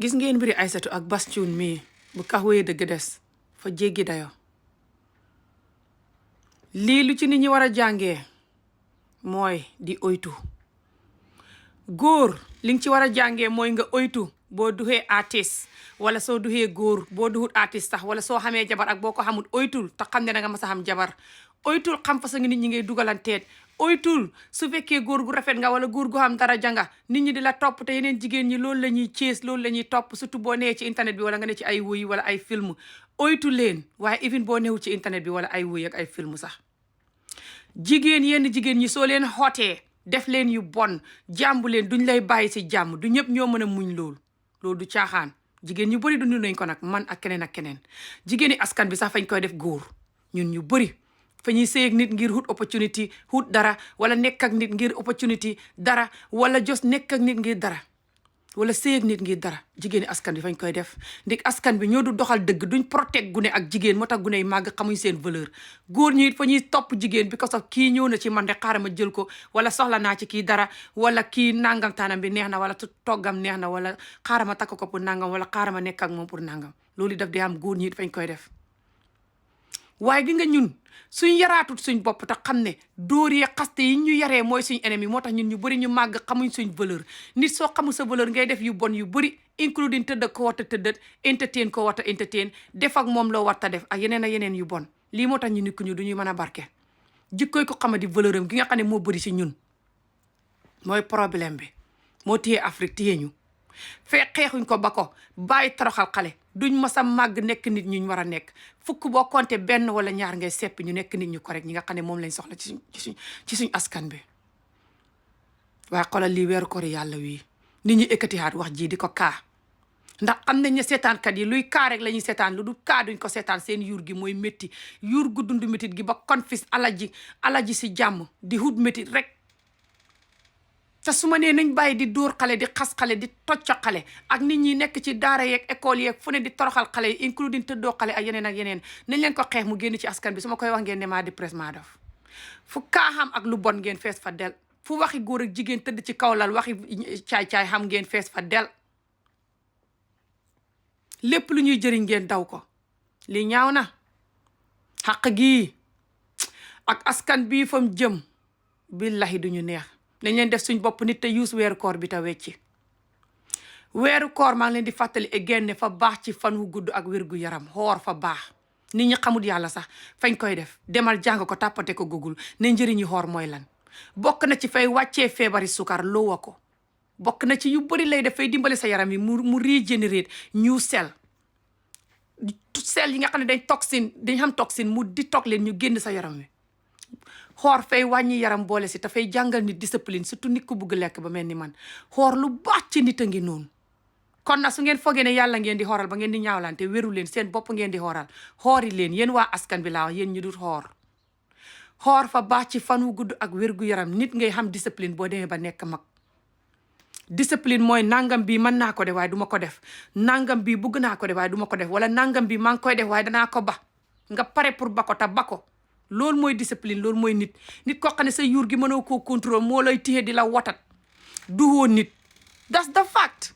gis ngeen mbiri Aysatu ak Bastoun mii bu kaxwee dëgg des fa jéggi dayo lii lu ci nit ñi war a jàngee mooy di oytu góor li nga ci war a jàngee mooy nga oytu boo duxee artiste wala soo duxee góor boo duxut artiste sax wala soo xamee jabar ak boo ko xamul oytul te xam ne da nga mas a xam jabar oytul xam fa sa nit ñi ngay dugalanteet oytul su fekkee góor gu rafet nga wala góor gu xam dara janga nit ñi di la topp te yeneen jigéen ñi loolu la ñuy cees loolu la ñuy topp surtout boo nee ci internet bi wala nga ne ci ay wuy wala ay film oytu leen waaye even boo newul ci internet bi wala ay wuy ak ay film sax jigéen yenn jigéen ñi soo leen xootee def leen yu bon jàmbu leen duñ lay bàyyi si jàmm du ñëpp ñoo mën a muñ loolu du caaxaan jigéen ñu bëri dund nañ ko nag man ak keneen jigéeni askan bi sax fañ koy def góor ñun ñu bëri fa ñuy sëy ak nit ngir hut opportunity hut dara wala nekk ak nit ngir opportunity dara wala jos nekk ak nit ngir dara wala sëy ak nit ngir dara jigéeni askan bi fañ koy def ndik askan bi ñoo du doxal dëgg duñ protect gune ak jigéen moo tax gune yi màgg xamuñ seen valeur góor ñi fa ñuy topp jigéen bi because of kii ñëw na ci man de xaaral ma jël ko wala soxla naa ci kii dara wala kii nangam taanam bi neex na wala toggam neex na wala xaaral ma takk ko pour nangam wala xaaral ma nekk ak moom pour nangam loolu daf di am góor ñi fañ koy def waaye gi nga ñun suñ yaraatut suñ bopp te xam ne dóor yee xaste yi ñu yaree mooy suñ ennemi moo tax ñun ñu bëri ñu màgg xamuñ suñ valeur nit soo xamul sa valeur ngay def yu bon yu bëri including tëdd ko warta tëddat entertain ko warta entertain def ak moom loo warta def ak yeneen yu bon lii moo tax ñu nit ku ñu du ñuy mën a barke jikkoy ko xamadi valeur am gi nga xam ne moo bëri si ñun mooy problème bi moo téye Afrique téye ñu fee xeexuñ ko ba ko bàyyi toroxal xale duñ mas a màgg nekk nit ñu war a nekk fukk boo compté benn wala ñaar ngay seppi ñu nekk nit ñu correct ñi nga xam ne moom lañ soxla ci suñ askan bi waaye xoolal lii weeru koor yàlla wii nit ñi ekkatihaat wax ji di ko kaa ndax am nañ ne seetaankat yi luy kaa rek la ñuy seetaan lu du kaa duñ ko seetaan seen yuur gi mooy métti yuur gu dund métit gi ba confis alaji si jàmm di hut métit rek te su ma nee nañ bàyyi di dóor xale di xas xale di tocco xale ak nit ñi nekk ci daara yeeg école yeeg fu ne di toroxal xale yi including tëddoo xale ak yeneen nañ leen ko xeex mu génn ci askan bi su ma koy wax ngeen ne maa dépresse maa dof fu kaa xam ak lu bon ngeen fees fa del fu waxi góor ak jigéen tëdd ci kaw lal waxi caay-caay xam ngeen fees fa del lépp lu ñuy jëriñ ngeen daw ko lii ñaaw na xaq gii ak askan bii fam jëm billahi duñu neex nañ leen def suñ bopp nit te yuus weeru koor bi te wecci weeru koor maa ngi leen di fàttali e génne fa baax ci fan wu gudd ak wér gu yaram xoor fa baax nit ñi xamul yàlla sax fañ koy def demal jàng ko tàppate ko Google ne njëriñi xoor mooy lan bokk na ci fay wàccee feebari sukar lowa ko bokk na ci yu bëri lay def fay dimbali sa yaram yi mu régénérer ñu sel yi nga xam ne dañ xam toxine mu di toog leen ñu génn sa yaram wi xoor fay wàññi yaram boole si te fay jàngal nit discipline surtout nit ku bugg lekk ba mel ni man xoor lu baax ci nit a ngi noonu kon na su ngeen fogee ne yàlla ngeen di xooral ba ngeen di ñaawlante wéru leen seen bopp ngeen di xooral xoori leen yéen waa askan bi laa wax yéen ñu dul xoor fa baax ci fan wu gudd ak wér gu yaram nit ngay xam discipline boo demee ba nekk mag discipline mooy nangam bi mën naa ko def waaye du ma ko def nangam bi bugg naa ko def waaye du ma ko def wala nangam bi maa ngi koy def waaye danaa ko ba nga pare pour ba ko ta ba ko loolu mooy discipline loolu mooy nit koo xam ne sa yuur gi mënoo koo contrôle moo lay téye di la watat duhoo nit that's the fact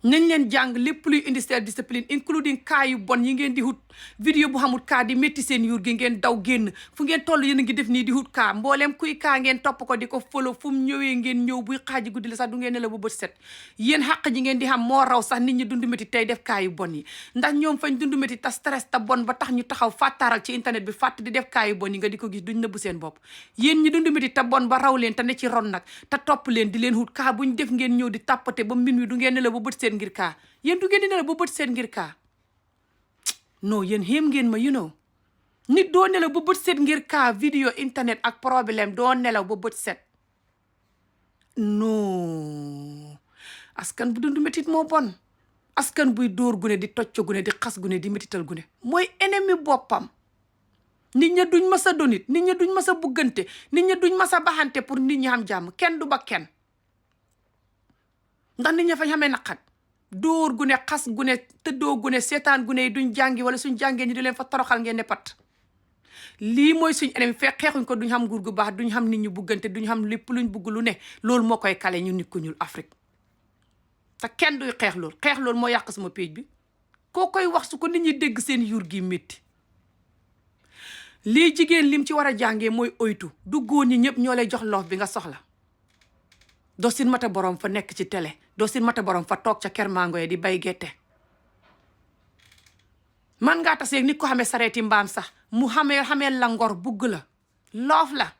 nañ leen jàng lépp luy indi self discipline including cas yu bon yi ngeen di hut vidéo bu xamul cas di métti seen yuur gi ngeen daw génn fu ngeen toll yéen a ngi def nii di hut cas mbooleem kuy cas ngeen topp ko di ko follow fu mu ñëwee ngeen ñëw buy xaaji guddi la sax du ngeen ne la bu bët set yéen xàq ji ngeen di xam moo raw sax nit ñi dund métti tey def cas yu bon yi ndax ñoom fañ dund métti te stress te bon ba tax ñu taxaw fàttaaral ci internet bi fàtt di def cas yu bon yi nga di ko gis duñ nëbbu seen bopp yéen ñi dund métti te bon ba raw leen te ne ci ron nag te topp leen di leen hut cas buñ def ngeen ñëw di tàppate ba min wi du ngeen ne la bu bët seen ngir cas yéen du ngeen di nelaw ba bët seet ngir kaa non yéen xéem ngeen ma nit doo nelaw ba bët seet ngir kaa vidéo internet ak problème doo nelaw ba bët set non askan bu dund métit moo bon askan buy dóor gune di tocco gune di xas gune di métital gune mooy ennemi boppam nit ña duñ mas a donit nit ña duñ mas a buggante nit ña duñ mas a baxante pour nit ñi xam jàmm kenn du ba kenn ndax nit ña fañ xamee naqat dóor gune xas gune tëddoo gune seetaan gune yi duñ jàngi wala suñ jàngee ñu di leen fa toroxal ngeen ne pat lii mooy suñ ennemi fekk xeexuñ ko duñ xam nguur gu baax duñ xam nit ñu buggante duñ xam lépp luñ bugg lu ne loolu moo koy kale ñu nit ku ñuul Afrique te kenn duy xeex lool moo yàq sama page bi koo koy wax su ko nit ñi dégg seen yur gi métti lii jigéen lim ci war a jàngee mooy oytu du góor ñi ñëpp ñoo lay jox loof bi nga soxla doo sin mata borom fa nekk ci télé doo sin mata borom fa toog ca kermango yi di bay gette man ngaa taseeg nit ko xamee sareeti mbaam sax mu xamee la ngor bugg la loof la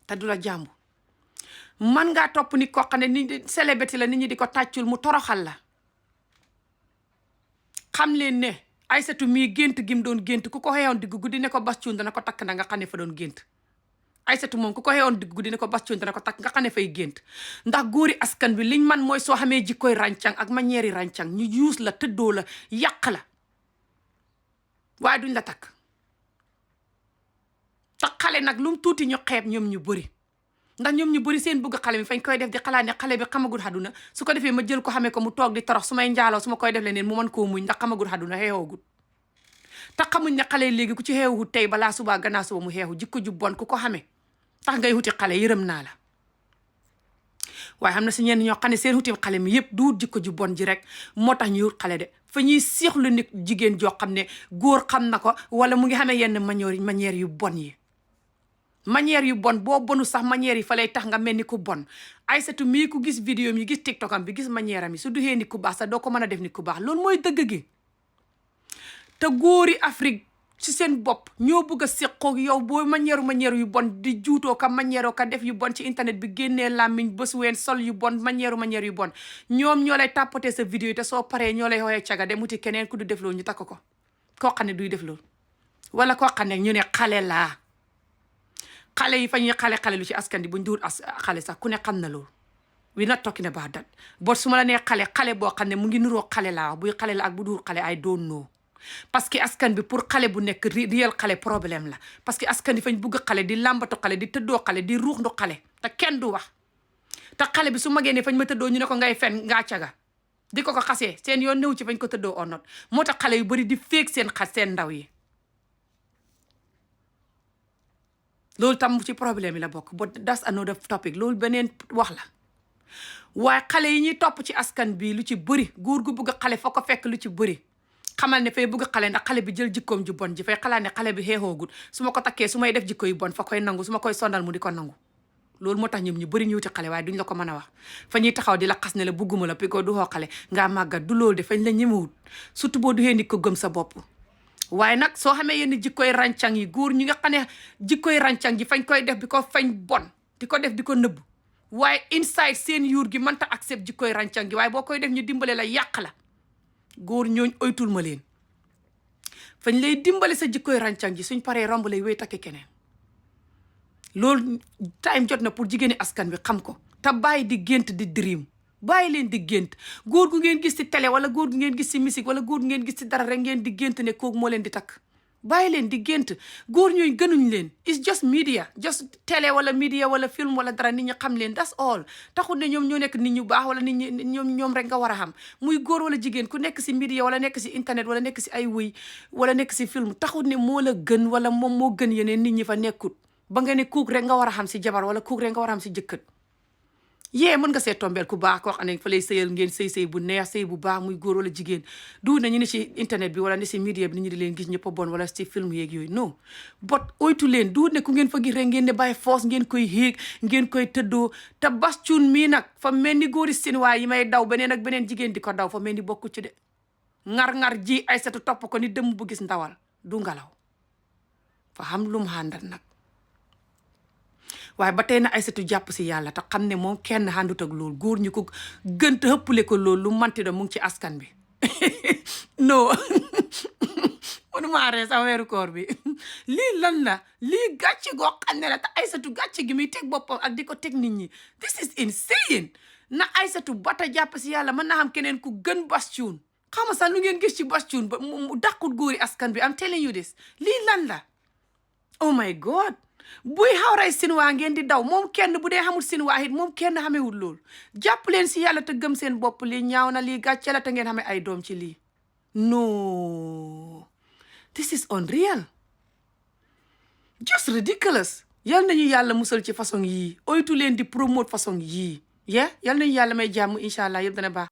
te du la jàmbu man ngaa topp nit ko xam ne ni célébrité la nit ñi di ko tàccul mu toroxal la xam leen ne Aysatu mii gént gim doon gént ku ko xeewoon digg guddi ne ko bas cuun dana ko takk na nga xam ne fa doon gént Aysatu moom ku ko xeewoon digg guddi ne ko bas cuun dana ko takk nga xam ne fay gént ndax góori askan bi liñ man mooy soo xamee jikkoy ràncang ak manière yi ràncang ñu yuus la tëddoo la yàq la waaye duñ la takk te xale nag lu mu tuuti ñu xeeb ñoom ñu bëri ndax ñoom ñu bëri seen bëgg xale bi fañ koy def di xalaat ne xale bi xamagul xaduna su ko defee ma jël ko xamee ko mu toog di torox su may njaaloo su ma koy def leneen mu mën koo muñ ndax xamagul xaduna xeexoogut te xamuñ ne xale léegi ku ci xeexuwut tey balaa subaa gannaaw suba mu xeexu jikko ju bon ku ko xamee tax ngay wuti xale yërëm naa la waaye xam na si ñenn ñoo xam ne seen wutim xale mi yëpp du wut jikko ju bon ji rek moo tax ñuy wut xale de fa ñuy siixlu nit jigéen joo xam ne góor xam na ko wala mu ngi xamee yenn manière yu bon yi manière yu bon boo bonu sax manière yi fa lay tax nga mel ni ku bon Aysatu mii ku gis vidéo mi gis TikTok am bi gis manière am yi su duxee nit ku baax sax doo ko mën a def nit ku baax loolu mooy dëgg gi te góori Afrique ci seen bopp ñoo bëgg a séqoog yow boo manière yu bon di juutoo ka manière ka def yu bon ci internet bi génnee làmmiñ bés ween sol yu bon manière yu bon ñoom ñoo lay tàppatee sa vidéo yi te soo paree ñoo lay xooyee caga dem wuti keneen ku du def loolu ñu takk ko koo xam ne duy def loolu wala koo xam ne ñu ne xale laa xale yi fa ñuy xale lu ci askan bi buñ duwul xale sax ku ne xam na loolu we not talking about that bot su ma la nee xale boo xam ne mu ngi nuroo xale laa buy xale la ak bu duwul xale ay don't know parce que askan bi pour xale bu nekk réel xale problème la parce que askan bi fañ bugg xale di làmbatu xale di tëddoo xale di ruux ndu xale te kenn du wax te xale bi su magee ne fañ ma tëddoo ñu ne ko ngay fen ngaa caga di ko xasee seen yoon néew ci fañ ko tëddoo on not moo tax xale yu bari di féeg seen ndaw yi loolu tam ci problème yi la bokk but that's another topic loolu beneen wax la waaye xale yi ñuy topp ci askan bi lu ci bëri góor gu bëgg xale fa ko fekk lu ci bëri xamal ne fay bëgg xale ndax xale bi jël jikkoom ju bon ji fay xalaat ne xale bi xeexoogut su ma ko takkee su may def jikko yu bon fa koy nangu su ma koy sondal mu di ko nangu loolu moo tax ñoom ñu bëri ñu wuti xale waaye duñ la ko mën a wax fa ñuy taxaw di la xas ne la bugguma la piko du xoo xale ngaa màggat du loolu de fañ la ñemewut surtout boo duxee nit ko gëm sa bopp waaye nag soo xamee yenn jikkoy ràncang yi góor ñi nga xam ne jikkoy ràncang ji fañ koy def di ko fañ bon di ko def di ko nëbb waaye inside seen yuur gi mënta accept jikkoy ràncang gi waaye boo koy def ñu dimbale la yàq la góor ñooñ oytul ma leen fañ lay dimbale sa jikkoy ràncang ji suñ paree romb lay wéy takki keneen loolu time jot na pour jigéeni askan bi xam ko te bàyyi di gént di dream bàyyi leen di gént góor gu ngeen gis ci télé wala góor gu ngeen gis ci musique wala góor gu ngeen gis ci dara rek ngeen di gént ne kooku moo leen di takk bàyyi leen di gént góor ñooy gënuñ leen it's just media just télé wala media wala film wala dara nit ñi xam leen that's all taxul ne ñoom ñoo nekk nit ñu baax wala nit ñi ñoom rek nga war a xam muy góor wala jigéen ku nekk ci media wala nekk ci internet wala nekk ci ay wëy wala nekk ci film taxul ne moo la gën wala moom moo gën yeneen nit ñi fa nekkut ba nga ne kuuk rek nga war a xam ci jabar wala kuuk rek nga war a xam ci jëkkët yee mën nga see tombeel ku baax koo xam ne fa lay sëyal ngeen sëy bu neex sëy bu baax muy góor wala jigéen du na ñu ne ci internet bi wala ne ci media bi ni ñu di leen gis ñëpp a bon wala ci film yeeg yooyu non bot oytu leen du ne ku ngeen fa gis rek ngeen ne bàyyi force ngeen koy héeg ngeen koy tëddoo te bas cuun mii nag fa mel ni góori sinwaay yi may daw beneen ak beneen jigéen di ko daw fa mel ni bokku ci de ngar-ngar ji Aysatu topp ko ni dëmm bu gis ndawal du ngalaw fa xam lum xàndal nag waaye ba tey na Aysatu jàpp si yàlla te xam ne moom kenn àndut ak loolu góor ñu ko gënt hëppale ko loolu lu manti da mu ngi ci askan bi non mënumaa ree sa weeru koor bi lii lan la lii gàcce goo xam ne la te Aysatu gàcce gi muy teg boppam ak di ko teg nit ñi this is insane na Aysatu bata jàpp si yàlla mën naa xam keneen ku gën Bass Thioung xam nga sax lu ngeen gis ci Bass Thioung ba mu dàqut góori askan bi I'm telling you this lii lan la oh my god buy xawray sinwaa ngeen di daw moom kenn bu dee xamul sinwaa it moom kenn xamewul lool jàpp leen si yàlla te gëm seen bopp lii ñaaw na lii gàcce la te ngeen xamee ay doom ci lii no this is unreal just ridiculous yal nañu yàlla musal ci façon yii oytu leen di promote façon yii yal nañu yàlla may jàmm incha allah yëpp dana baax